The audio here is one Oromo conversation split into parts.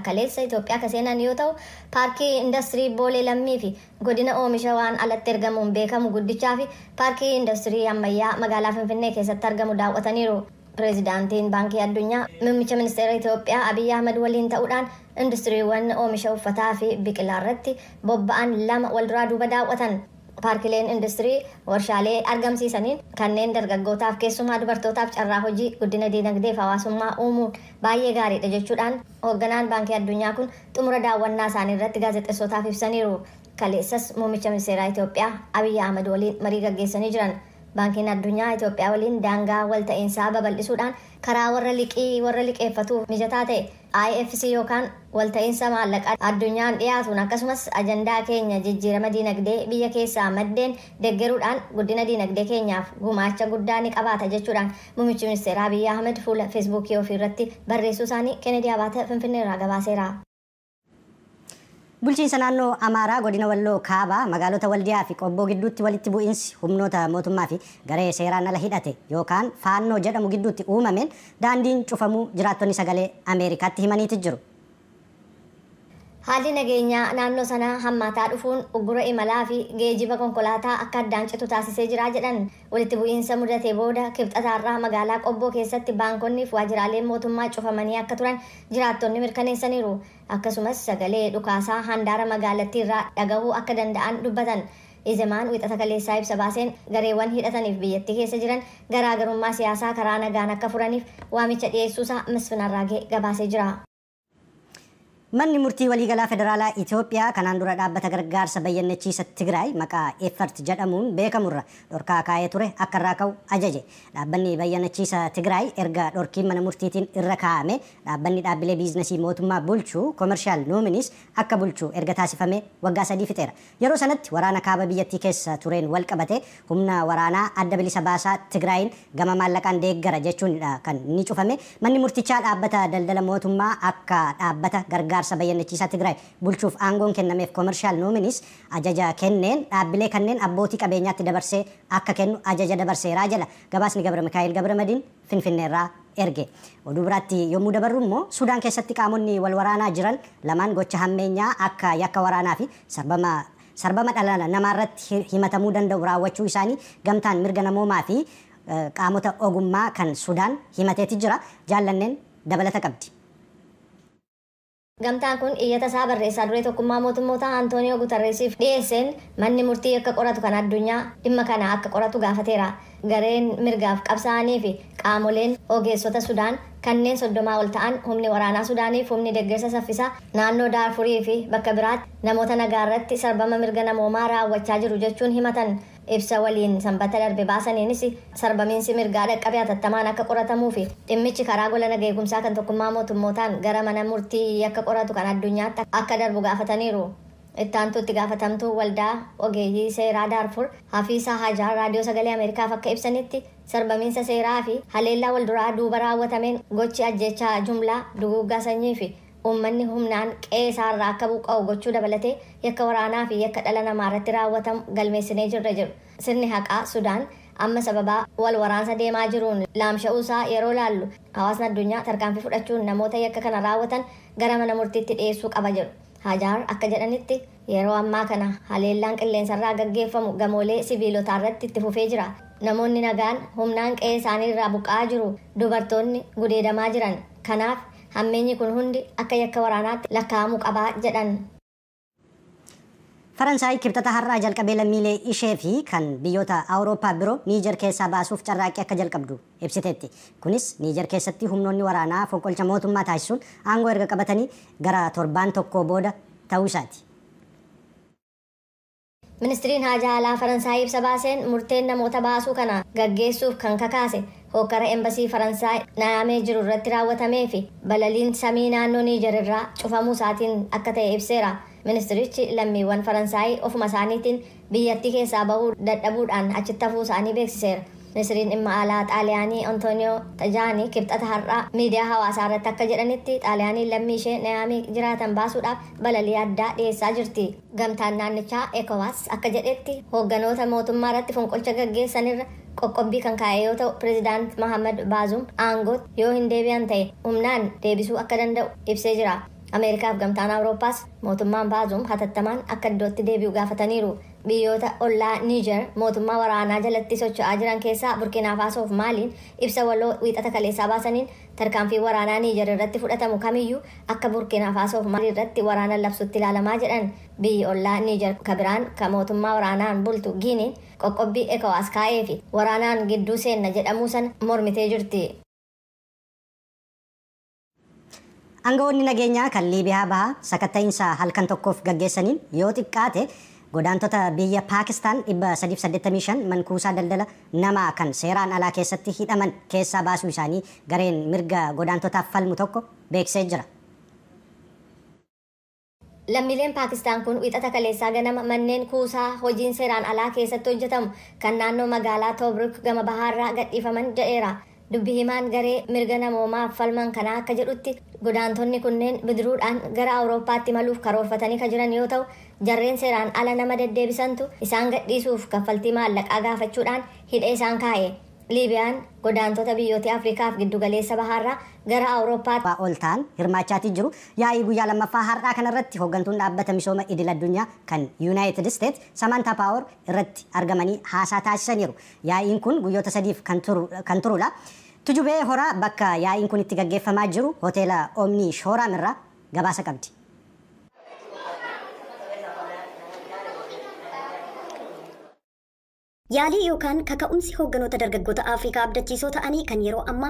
Kaleessa Itoophiyaa akka seenan yoo ta'u, paarkii indastirii Boolee Lammii fi godina oomisha waan alatti ergamuun beekamu guddichaa fi paarkii indastirii ammayyaa magaalaa Finfinnee keessatti argamu daawwataniiru. Pireezidaantiin Baankii Addunyaa muummicha ministeera Itoophiyaa Abiyyi Ahmad waliin ta'uudhaan industiriiwwan oomisha uffataa fi biqilaa irratti bobba'an lama walduraa duuba daawwatan. Paarkileen industirii warshaalee argamsiisaniin kanneen dargaggootaaf, keessumaa dubartootaaf carraa hojii, guddina diinagdee fi hawaasummaa uumuun baay'ee gaariidha jechuudhaan hoogganaan Baankii Addunyaa kun xumura daawwannaa isaanii irratti gaazexeessootaaf ibsaniiru. Kaleessas muummicha ministeeraa Itoophiyaa Abiyyi Ahmad waliin marii gaggeessanii jiran. Baankiin Addunyaa Itoophiyaa waliin daangaa walta'iinsaa babal'isuudhaan karaa warra liqii warra liqeeffatuuf mijataa ta'e IFC yookaan walta'iinsa maallaqaa addunyaan dhiyaatuun, akkasumas ajandaa keenya jijjiirama diinagdee biyya keessaa maddeen deeggaruudhaan guddina diinagdee keenyaaf gumaacha guddaa ni qabaata jechuudhaan muummichi ministeeraa Abiyyi Ahmed fuula Feesbuukii ofii irratti barreessuu isaanii Kennedy Abaate Finfinnee irraa gabaaseera. Bulchiinsa naannoo Amaaraa godina Walloo Kaabaa magaalota Waldiyaa fi Qobboo gidduutti walitti bu'iinsi humnoota mootummaa fi garee seeraan ala hidhate yookaan Faannoo jedhamu gidduutti uumameen daandiin cufamuu jiraattonni Sagalee Ameerikaatti himaniiti jiru. Haalli nageenyaa naannoo sanaa hammaataa dhufuun uggura imalaa fi geejiba konkolaataa akka addaan citu taasisee jira jedhan. Walitti bu'iinsa mudate booda Kibxataarraa magaalaa Qobboo keessatti baankonni fi waajjiraaleen mootummaa cufamanii akka turan jiraattonni mirkaneessaniiru. Akkasumas sagalee dhukaasaa handaara magaalattii irraa dhagahuu akka danda'an dubbatan. Izemaan wixata kaleessaa ibsa baaseen gareewwan hidhataniif biyyattii keessa jiran garaagarummaa siyaasaa karaa nagaan akka furaniif waamicha dhiyeessuusaa Masfin Arraagee gabaasee jira. Manni murtii waliigalaa federaalaa Itoophiyaa kanaan dura dhaabbata gargaarsa bayyannachiisa Tigraay maqaa Effort jedhamuun beekamurra dhorkaa kaa'ee ture akka irraa ka'u ajaje. Dhaabbanni bayyannachiisa Tigraay erga dhorkiin mana murtiitiin irra kaa'ame dhaabbanni dhaabbilee biizinasii mootummaa bulchu Commercial Nominis akka bulchu erga taasifame waggaa 3 fixeera. Yeroo sanatti waraana kaaba biyyattii keessa tureen wal qabate humna waraanaa Adda Bilisa Baasaa Tigraayin gama maallaqaan deeggara jechuunidha kan inni cufame. Manni murtichaa dhaabbata daldala mootummaa akka dhaabbata gargaarsa bayyannachiisaa Tigraay bulchuuf aangoon kennameef Commercial Nominis ajaja kenneen dhaabbilee kanneen abbootii qabeenyaatti dabarsee akka kennu ajaja dabarseeraa jedha gabaasni Gabra Mikaa'el Gabra Madiin Finfinneerraa erge. Oduu biraatti yommuu dabarru immoo, Sudaan keessatti qaamonni wal waraanaa jiran lamaan gocha hammeenyaa akka yakka waraanaa fi sarbama dhala namaarratti himatamuu danda'u raawwachuu isaanii gamtaan mirga namoomaa fi qaamota ogummaa kan Sudaan himateeti jira. Jaallanneen dabalata qabdi. Gamtaan kun iyyata isaa barreessaa duree Tokkummaa Mootummoota Antooniyoo Gutarreesiif dhiyeesseen manni murtii akka qoratu kan addunyaa dhimma kana akka qoratu gaafateera. Gareen mirgaaf qabsaa'anii fi qaamoleen ogeessota Sudaan kanneen 30 ol ta'an humni waraanaa Sudaaniif humni deeggarsa saffisaa naannoo Daarfurii fi bakka biraatti namoota nagaa irratti sarbama mirga namoomaa raawwachaa jiru jechuun himatan. Ibsa waliin Sanbata darbe baasaniinis sarbamiinsi mirgaa dhaqqabe hatattamaan akka qoratamuu fi dhimmichi karaa gola nageegumsaa kan Tokkummaa Mootummootaan gara mana murtii akka qoratu kan addunyaatti akka darbu gaafataniiru. Itti itti gaafatamtuu waldaa ogeeyyii seeraa Daarfur Hafiisaa Hajaar Raadiyoo Sagalee Ameerikaaf akka ibsanitti, sarbamiinsa seeraa fi haleellaa walduraa duuba raawwatameen gochi ajjechaa jumlaa, duguuggaa sanyii fi uummanni humnaan qe'ee isaarraa akka buqqa'u gochuu dabalatee yakka waraanaa fi yakka dhala namaa irratti raawwatamu galmeessinee jirra jedhu. Sirni haqaa Sudaan amma sababaa wal waraansa deemaa jiruun laamsha'uusaa yeroo laallu hawaasni addunyaa tarkaanfii fudhachuun namoota yakka kana raawwatan gara mana murtiitti dhiyeessuu qaba jedhu. Hajaar akka jedhanitti, yeroo ammaa kana haleellaan qilleensarraa gaggeeffamu gamoolee sibiilotaa irratti itti fufee jira. Namoonni nagaan humnaan qe'ee isaanii irraa buqqa'aa jiru. Dubartoonni gudeedamaa jiran. Kanaaf hammeenyi kun hundi akka yakka waraanaatti lakkaa'amuu qabaa jedhan. Faransaay Kibxata har'aa jalqabee lammiilee ishee fi kan biyyoota Awurooppaa biroo Niijer keessaa baasuuf carraaqqii akka jalqabdu ibsiteetti. Kunis Niijer keessatti humnoonni waraanaa fonqolcha mootummaa taasisuun aangoo erga qabatanii gara torbaan tokko booda ta'uu isaati. Ministiriin Haajaa Alaa Faransaay ibsa baaseen murteen namoota baasuu kana gaggeessuuf kan kakaase hokkara embasii Faransaay Naayamee jiru irratti raawwatamee fi balaliin samii naannoo Niijer irraa cufamuu isaatiin akka ta'e ibseera. Ministirichi lammiiwwan Faransaay ofuma isaaniitiin biyyattii keessaa bahuu dadhabuudhaan achitti hafuu isaanii beeksiseera. Ministiriin dhimma alaa Xaaliyaanii Antooniyoo Tajaanii Kibxata har'aa miidiyaa hawaasaa irratti akka jedhanitti, Xaaliyaaniin lammii ishee Nayaamii jiraatan baasuudhaaf balalii addaa dhiyeessaa jirti. Gamtaan naannichaa ECOWAS akka jedhetti, hoogganoota mootummaa irratti fonqolcha gaggeessanirra qoqqobbii kan kaa'e yoo ta'u, pireezidaant Mahammad Baazum aangootti yoo hin deebi'an ta'e humnaan deebisuu akka danda'u ibsee jira. Ameerikaaf gamtaan Awurooppaas mootummaan Baazuum hatattamaan akka iddootti deebi'u gaafataniiru. Biyyoota ollaa Niijer mootummaa waraanaa jalatti socho'aa jiran keessaa Burkiinaa Faasoof Maaliin ibsa waloo wiixata kaleessaa baasaniin tarkaanfii waraanaa Niijer irratti fudhatamu kamiyyuu akka Burkiinaa Faasoof Maalii irratti waraana labsutti ilaalamaa jedhan. Biyyi ollaa Niijer kabiraan kan mootummaa waraanaan bultu Giiniin qoqqobbii ECOWAS kaa'ee fi waraanaan gidduu seenna jedhamuu sana mormitee jirti. Aangawoonni nageenyaa kan Liibiyaa bahaa sakatta'iinsa halkan tokkoof gaggeessaniin yoo xiqqaate godaantota biyya Paakistaan 385 mankuusaa daldala namaa kan seeraan alaa keessatti hidhaman keessaa baasuu isaanii gareen mirga godaantotaaf falmu tokko beeksisee jira. Lammiileen Paakistaan kun wiixata kaleessaa ganama manneen kuusaa hojiin seeraan alaa keessatti hojjetamu kan naannoo magaalaa Tobruk gama bahaarraa gadhiifaman jedheera. Dubbi himaan garee mirga namoomaaf falman kanaa akka jedhutti godaantonni kunneen bidiruudhaan gara Awurooppaatti imaluuf karoorfatanii kan jiran yoo ta'u, jarreen seeraan ala nama deddeebisantu isaan gadhiisuuf kaffaltii maallaqaa gaafachuudhaan hidhee isaan kaa'e. Liibiyaan godaantota biyyoota Afrikaaf giddugaleessa bahaarraa gara Awurooppaatti ol ta'an hirmaachaatii jiru. Yaa'ii guyyaa lammaffaa har'aa kanarratti hooggantuun dhaabbata misooma idil addunyaa kan Yuunaayitid Isteet Samantaa Paawar irratti argamanii haasaa taasisaniiru. Yaa'iin kun guyyoota sadiif kan turudha. Tujubee Horaa bakka yaa'iin kun itti gaggeeffamaa jiru hoteela Omni Shooraam irraa gabaasa qabdi. Yaalii yookaan kaka'umsi hoogganoota dargaggoota Afrikaa abdachiisoo ta'anii kan yeroo ammaa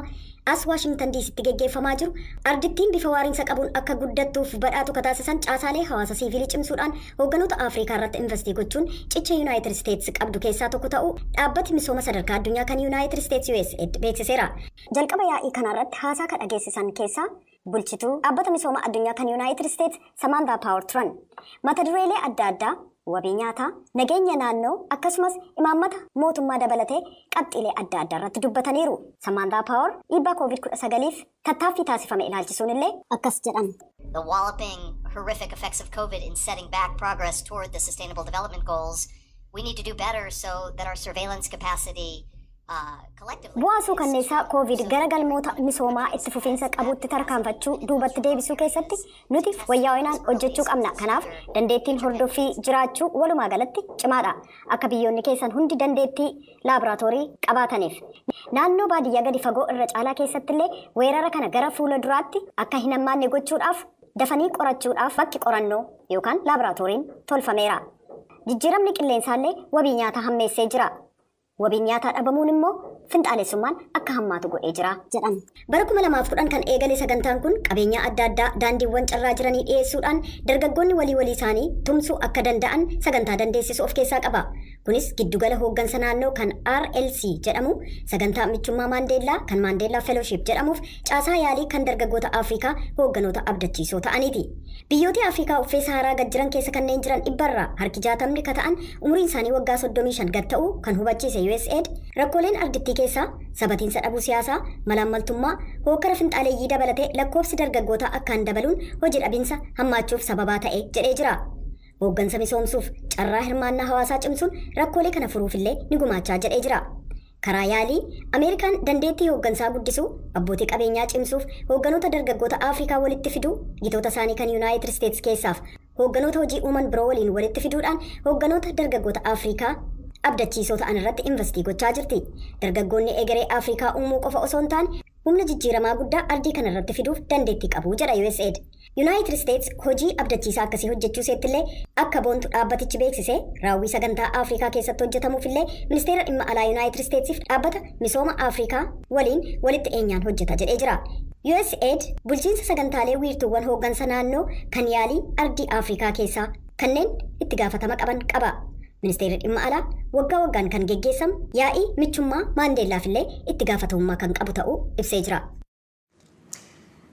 as Waashingtan DC'tti geggeeffamaa jiru ardittiin bifa waariinsa qabuun akka guddattuuf badhaatu kataasisan caasaalee hawaasa siivilii cimsuudhaan hoogganoota Afrikaa irratti investii gochuun cicha Yuunaayitid Isteets qabdu keessaa tokko ta'uu dhaabbati misooma sadarkaa addunyaa kan Yuunaayitid Isteets USAID beeksiseera. Jalqaba yaa'ii kanarratti haasaa kan dhageessisan keessaa bulchituu dhaabbata misooma addunyaa kan Yuunaayitid Isteets Samaantaa Paawar turan. Mata dureelee adda addaa wabii nyaataa, nageenya naannoo akkasumas imaammata mootummaa dabalatee qabxiilee adda addaa irratti dubbataniiru. Samaantaa Paawar dhiibbaa COVID-19f tattaaffii taasifame ilaalchisuun illee akkas jedhan. The walloping horrific effects of COVID in setting back progress toward the Sustainable Development Goals. We need to do better so that our surveillance capacity Bu'aa suukanneessaa COVID gara galmoota misoomaa itti fufiinsa qabutti tarkaanfachuu duubatti deebisuu keessatti nuti wayyaa'inaan hojjechuu qabna. Kanaaf dandeettiin hordoffii jiraachuu walumaa galatti cimaadha. Akka biyyoonni keessan hundi dandeettii laaboraatoorii qabaataniif. Naannoo baadiyyaa gadi fagoo irra caalaa keessattillee weerara kana gara fuula duraatti akka hin hammaanne gochuudhaaf dafanii qorachuudhaaf bakki qorannoo yookaan laaboraatooriin tolfameera. Jijjiiramni qilleensaallee wabii nyaataa hammeessee jira. Wabiin nyaataa dhabamuun immoo finxaalessummaan akka hammaatu godhee jira jedhan. Bara 2010 kan eegale sagantaan kun qabeenya adda addaa daandiiwwan carraa jiranii dhiyeessuudhaan dargaggoonni walii walii isaanii tumsuu akka danda'an sagantaa dandeessisu of keessaa qaba. Kunis giddugala hooggansa naannoo kan RLC jedhamu, sagantaa michummaa Maandeellaa kan Maandeellaa Fellowship jedhamuuf caasaa yaalii kan dargaggoota Afrikaa hoogganoota abdachiisoo ta'aniiti. Biyyoota Afrikaa uffee Saharaa gad jiran keessa kanneen jiran dhibbarraa harki 60 ka ta'an umuriin isaanii waggaa 35 gad ta'uu kan hubachiise USAID rakkooleen ardittii keessaa sabatiinsa dhabuu siyaasaa, malaammaltummaa, hookkara finxaaleeyyii dabalatee lakkoofsi dargaggootaa akkaan dabaluun hojii dhabinsa hammaachuuf sababaa ta'e jedhee jira. Hooggansa misoomsuuf carraa hirmaannaa hawaasaa cimsuun rakkoolee kana furuufillee ni gumaachaa jedhee jira. Karaa yaalii Ameerikaan dandeettii hooggansaa guddisuu, abbootii qabeenyaa cimsuuf, hoogganoota dargaggoota Afrikaa walitti fiduu, gitoota isaanii kan Yuunaayitid Isteets keessaaf hoogganoota hojii uuman biroo waliin walitti fiduudhaan hoogganoota dargaggoota Afrikaa abdachiisoo ta'an irratti investii gochaa jirti. Dargaggoonni egeree Afrikaa uumuu qofa osoo hin taane humna jijjiiramaa guddaa ardii kana irratti fiduuf dandeettii qabu jedha USAID. Yuunaayitid Isteets hojii abdachiisaa akkasii hojjechuu isheettillee akka boontu dhaabbatichi beeksise raawwii sagantaa Afrikaa keessatti hojjetamuufillee ministeera dhimma alaa Yuunaayitid Isteetsiif dhaabbata misooma Afrikaa waliin walitti dhiyeenyaan hojjeta jedhee jira. USAID bulchiinsa sagantaalee wiirtuuwwan hooggansa naannoo kan yaalii ardii Afrikaa keessaa kanneen itti gaafatama qaban qaba. Ministeerri dhimma alaa waggaa waggaan kan geggeessamu yaa'ii michummaa Maandeellaaf illee itti gaafatamummaa kan qabu ta'uu ibsee jira.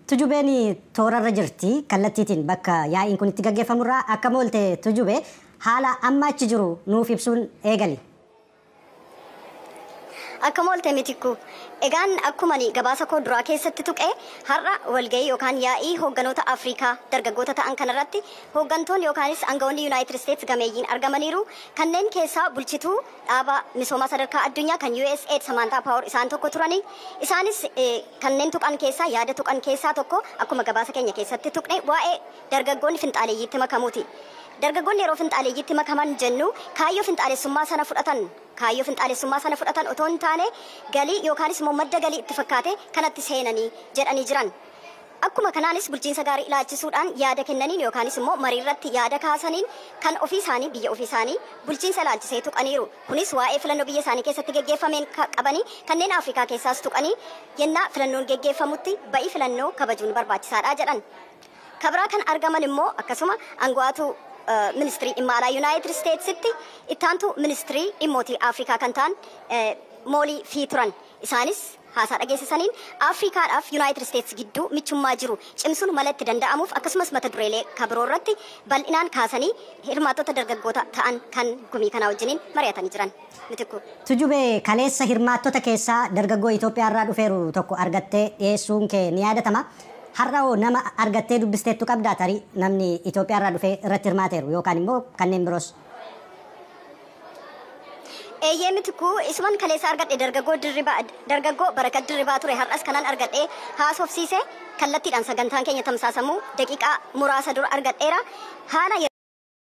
Tujubeen toorarra jirti kallattiitiin bakka yaa'iin kun itti gaggeeffamurraa akka moolte Tujubee haala amma achi jiru nuuf ibsuun eegali. Akkam oolte Mitikku. Egaan akkuma ani gabaasa koo duraa keessatti tuqe, har'a walgahii yookaan yaa'ii hoogganoota Afrikaa dargaggoota ta'an kanarratti hooggantoonni yookaanis aangawoonni Yuunaayitid Isteets gameeyyiin argamaniiru. Kanneen keessaa bulchituu dhaaba misoomaa sadarkaa addunyaa kan USAID Samaantaa Paawar isaan tokko turani. Isaanis kanneen tuqan keessaa, yaada tuqan keessaa tokko, akkuma gabaasa keenya keessatti tuqne, waa'ee dargaggoonni finxaaleeyyiitti makamuuti. Dargaggoonni yeroo finxaaleeyyiitti makaman jennu kaayyoo finxaalessummaa sana fudhatan otoo hin taane, galii yookaanis immoo madda galii itti fakkaate kanatti seenanii jedhanii jiran. Akkuma kanaanis bulchiinsa gaarii ilaalchisuudhaan yaada kennaniin yookaanis immoo marii irratti yaada kaasaniin kan ofii isaanii, biyya ofii isaanii bulchiinsa ilaalchisee tuqaniiru. Kunis waa'ee filannoo biyya isaanii keessatti geggeeffameen qabanii, kanneen Afrikaa keessaas tuqanii, yennaa filannoon geggeeffamutti ba'ii filannoo kabajuun barbaachisaadha jedhan. Kabiraa kan argaman immoo akkasuma aangawaatu ministirii dhimma alaa Yuunaayitid Isteetsitti ittaantu ministirii dhimmootii Afrikaa kan ta'an Moolii Fii turan. Isaanis haasaa dhageessisaniin Afrikaadhaaf Yuunaayitid Isteets gidduu michummaa jiru cimsuun mala itti danda'amuuf, akkasumas mata dureelee kabiroo irratti bal'inaan kaasanii hirmaattota dargaggoota ta'an kan gumii kanaa wajjiniin mari'atanii jiran. Mitikku. Tujubee, kaleessa hirmaattota keessaa dargaggoo Itoophiyaa irraa dhufeeru tokko argattee dhiyeessuun kee ni yaadatama. Har'a hoo nama argattee dubbisteettu qabdaa, tarii namni Itoophiyaa irraa dhufee irratti hirmaateeru yookaan immoo kanneen biroos? Eeyyee Mitikku, isuman kaleessa argadhe dargaggoo Dirribaa, dargaggoo Barakat Dirribaa ture. Har'as kanan argadhe haasofsiise kallattiidhaan sagantaan keenya tamsaasamuu daqiiqaa muraasa dura argadheera. Haala